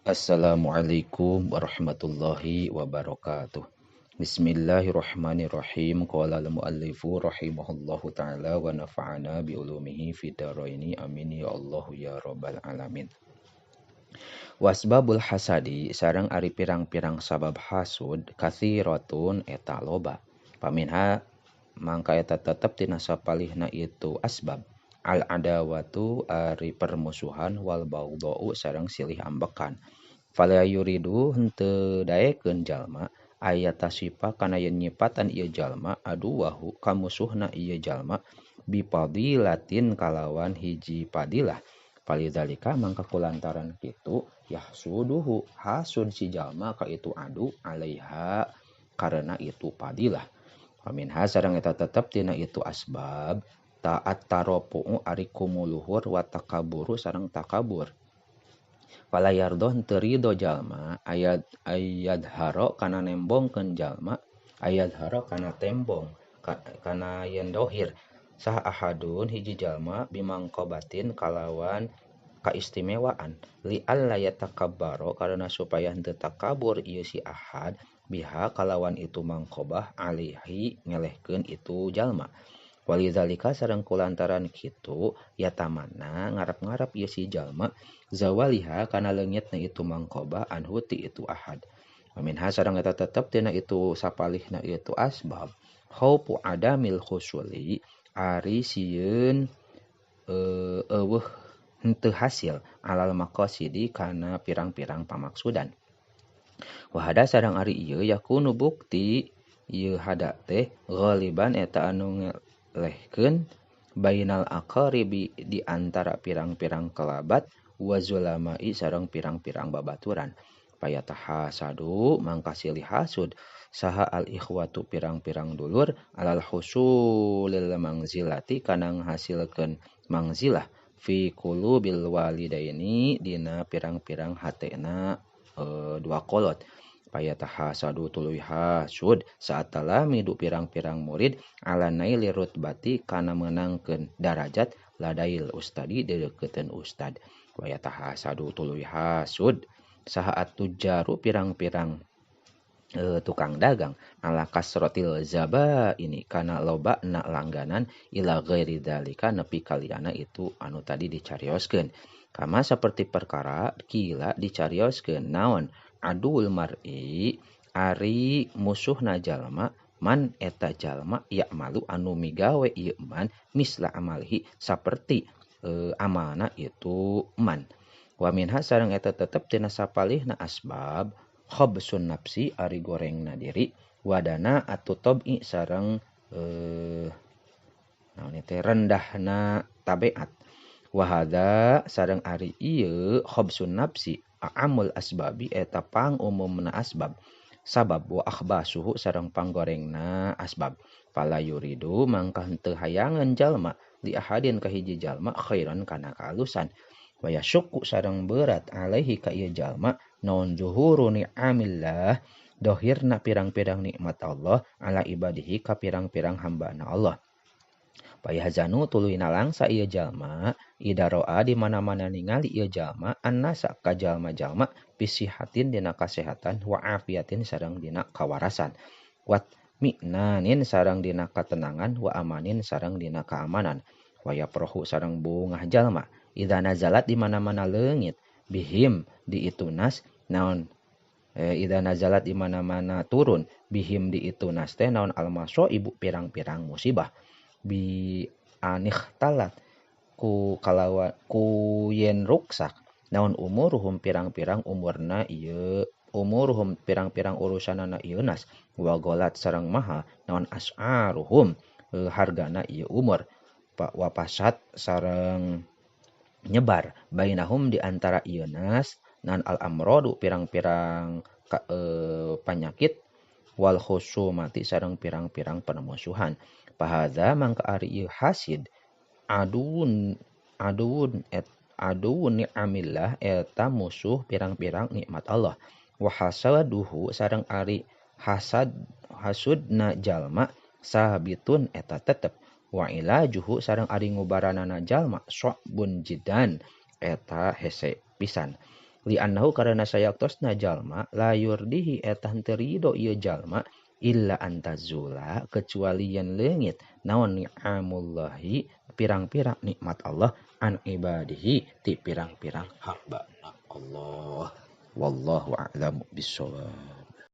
Assalamualaikum warahmatullahi wabarakatuh. Bismillahirrahmanirrahim. Qala al-muallifu rahimahullahu ta'ala wa nafa'ana bi ulumihi fid dharaini. Amin ya Allah ya rabbal alamin. Wasbabul hasadi sareng ari pirang-pirang sabab hasud katsiratun eta loba. Paminha mangka eta tetep tina sapalihna itu asbab. Al adawatu ari permusuhan wal baghdau sareng silih ambekan. Fala yuridu henteu daekeun jalma aya tasipa kana yen nyipatan ieu jalma aduwahu ka musuhna ieu jalma bifadilatin kalawan hiji fadilah. Falidzalika mangka kulantaran kitu yahsuduhu hasud si jalma ka itu adu alaiha karena itu fadilah. Paminha sareng eta tetep tina itu asbab taat taropu'u ari kumuluhur wa takaburu sareng takabur. Fala yardo henteu rido jalma ayat ayadharo kana nembongkeun jalma ayadharo kana tembong kana yen dohir sah ahadun hiji jalma bimangkobatin kalawan kaistimewaan li alla yatakabbaro karena supaya henteu takabur ieu si ahad biha kalawan itu mangkobah alaihi ngelehkeun itu jalma. Walidzalika sareng kulantaran kitu yatamanna ngarep-ngarep ieu si jalma zawaliha kana leungitna itu mangkobah anhu ti itu ahad. Wa minha sareng eta tetep tina itu sapalihna itu asbab khaufu adamil khusuli ari sieun eueuh henteu hasil alal maqasidi kana pirang-pirang pamaksudan. Wahada sareng ari ieu yakunu bukti ieu hada teh ghaliban eta anu lehkeun bainal aqaribi di antara pirang-pirang kelabat wa zulamai sareng pirang-pirang babaturan. Payatahasadu mangka silih hasud saha al ikhwatu pirang-pirang dulur alal husulil mangzilati kana ngahasilkeun mangzilah fi qulubil walidaini dina pirang-pirang hatena dua kolot. Payatahasadu tuluy hasud saat talamidu pirang-pirang murid ala naili rutbati kana meunangkeun darajat ladail ustadi deukeutkeun ustad. Payatahasadu tuluy hasud saha atujaru pirang-pirang tukang dagang ala kasrotil zaba ini kana loba na langganan ila ghairi dzalika nepi kaliana itu anu tadi dicarioskeun. Kama seperti perkara kila dicarioskeun naon adul mar'i ari musuhna jalma man eta jalma ya'malu anu migawe ieu man misla amalihi saperti amalna itu man. Wa minha sareng eta tetep tina sapalihna asbab khabsun nafsi ari gorengna diri wadana atu tab'i sareng naon teh rendahna tabiat. Wa hadza sareng ari ieu khabsun nafsi amul asbabi eta pang umumna asbab sabab wa akhbasuhu sareng panggorengna asbab. Fala yuridu mangka henteu hayangan jalma li ahadin ka hiji jalma khairan kana kaalusan. Wa yashukku sareng berat alaihi ka ieu jalma naon zuhuru ni'amillah dohirna pirang-pirang nikmat Allah ala ibadihi ka pirang-pirang hambana Allah. Payahzanu tuluy nalangsa ieu jalma idaroa di mana-mana ningali ieu jalma annasa ka jalma-jalma bisihatin dina kasehatan wa afiatin sareng dina kawarasan wat mi'nanin sareng dina katenangan wa amanin sareng dina keamanan wa yaprohu sareng bungah jalma idza nazalat di mana-mana leungit bihim di itu nas naon idza nazalat di mana-mana turun bihim di itu nas teh naon almaso ibu pirang-pirang musibah bi anikhtalat ku kalawa ku yen ruksak naon umuruhum pirang-pirang umurna ieu umuruhum pirang-pirang urusanana ieu nas wa golat sareng maha naon as'aruhum hargana ieu umur wa pasat sareng nyebar bainahum di antara ieu nas nan al amradu pirang-pirang panyakit wal khusumati sareng pirang-pirang permusuhan. Fahadza mangka ari ieu hasid aduun aduun et aduun ni'amillah eta musuh pirang-pirang nikmat Allah. Wa hasaduhu sareng ari hasad hasudna jalma sabitun eta tetep. Wa ilajuhu sareng ari ngubaranana jalma sya'bun jidan eta hese pisan. Li annahu karena sayaktosna jalma la yurdihi eta henteu ridho ieu jalma illa antazula kecuali yen leungit naon ni'amullahi pirang-pirang nikmat Allah an ibadihi ti pirang-pirang hamba Allah. Wallahu a'lamu bissawab.